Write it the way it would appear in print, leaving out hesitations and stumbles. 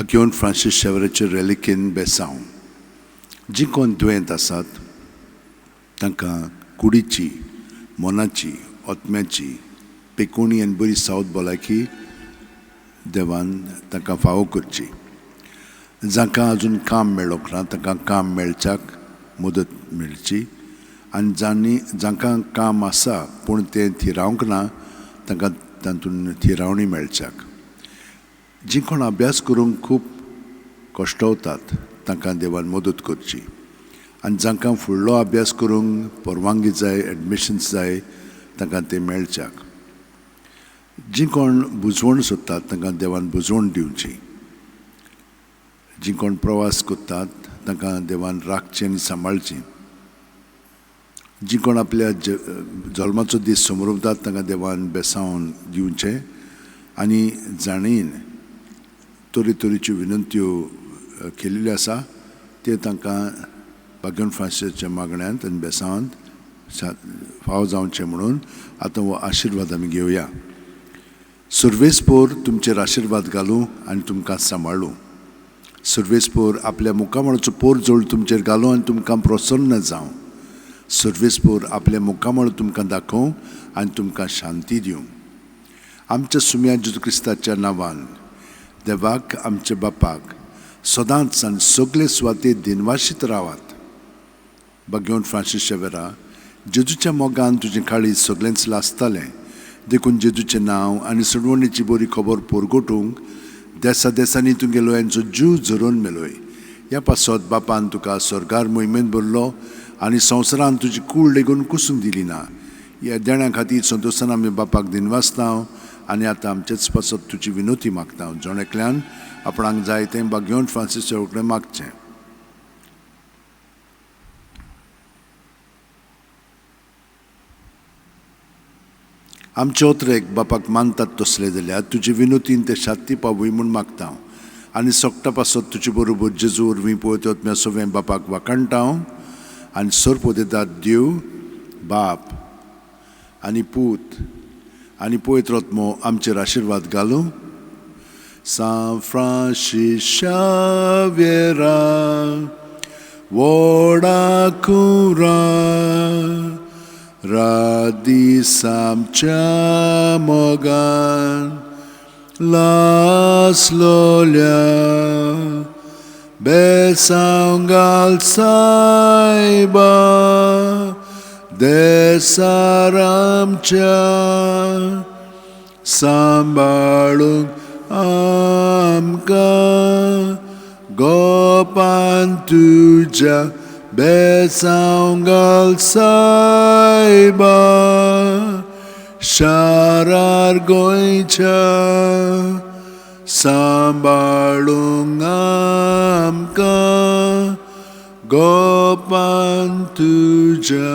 बाग्योन Francis शेवराचे रेलिकेन बेसांव. जीं कोण दुयेंत आसात तांकां कुडीची, मनाची, आत्म्याची पेकोणी आनी बरी सावत भलायकी देवान तांकां फावो करची. जांकां अजून काम मेळोंक ना तांकां काम मेळच्याक मदत मेळची आनी जांणी जांकां काम आसा पूण तें थिरावंक ना तांकां तातूंत थिरावणी मेळच्याक. जीं कोण अभ्यास करूंक खूब कश्टवतात तांकां देवान मदत करची आनी जांकां फुडलो अभ्यास करूंक परवानगी जाय, एडमिशन्स जाय, तांकां तें मेळच्याक. जीं कोण बुजवण सोदतात तांकां देवान बुजवण दिवची. जीं कोण प्रवास करतात तांकां देवान राखचें आनी सांबाळचें. जीं कोण आपल्या जल्माचो दीस समरवतात तांकां देवान बेसावन दिवचें आनी जाणीन तरेतरेच्यो विनंत्यो केल्ल्यो आसा त्यो तांकां बाग्योन फ्रांसीसाच्या मागण्यांत आनी बेसांवांत फाव जावचें म्हणून आतां हो आशिर्वाद आमी घेवया. सर्वेस्पोर तुमचेर आशिर्वाद घालूं आनी तुमकां सांबाळूं. सर्वेस्पोर आपल्या मुखामळाचो पोरजोळ तुमचेर घालूं आनी तुमकां प्रसन्न जावं. सर्वेस्पोर आपल्या मुखामळ तुमकां दाखोवं आनी तुमकां शांती दिवं. आमच्या सुम्या जेजू क्रिस्ताच्या नांवान देवाक आमच्या बापाक सदांच आनी सगळे सुवातेर दिनवाशीत रावात. बाग्योन फ्रांसीस शेवेरा, जेजूच्या मोगान तुजें काळीज सगळेंच लासतालें, देखून जेजूचें नांव आनी सोडवणीची बरी खबर पोरगोटूंक देसा देसांनी तुगेलो यांचो जीव झरोवन मेलोय. ह्या पासत बापान तुका स्वर्गार मोहिमेंत भरलो आनी संवसारान तुजी कूड लेगून कुसूंक दिली ना. ह्या देण्या खातीर संतोशान आमी बापाक दिनवासता आनी आतां आमचेच पासत तुजी विनोती मागता. जण एकल्यान आपणाक जाय तें बाग्योन फ्रांसीस कडेन मागचें. आमचे ओतरेक बापाक मानतात तसले जाल्यार तुजे विनोतीन ते शांती पावय म्हूण मागता आनी सोकटा पासत तुजे बरोबर जेजू वरवीं पळयतात म्या सगळें बापाक वाखाणटा आनी सोरप दितात देव बाप आनी पूत आनी पवित्र आत्मो आमचेर आशिर्वाद घालूं. सांत फ्रांसीस शाव्येरा व्हडा कुरा रात दीस आमच्या मोगान लासलोल्या बेसांव घाल सायबा देसार आमच्या सांबाळूंक आमकां गोपान तुज्या बेसांव घाल सायबा शारार गोंयच्या सांबाळूंक आमकां गोपान तुज्या.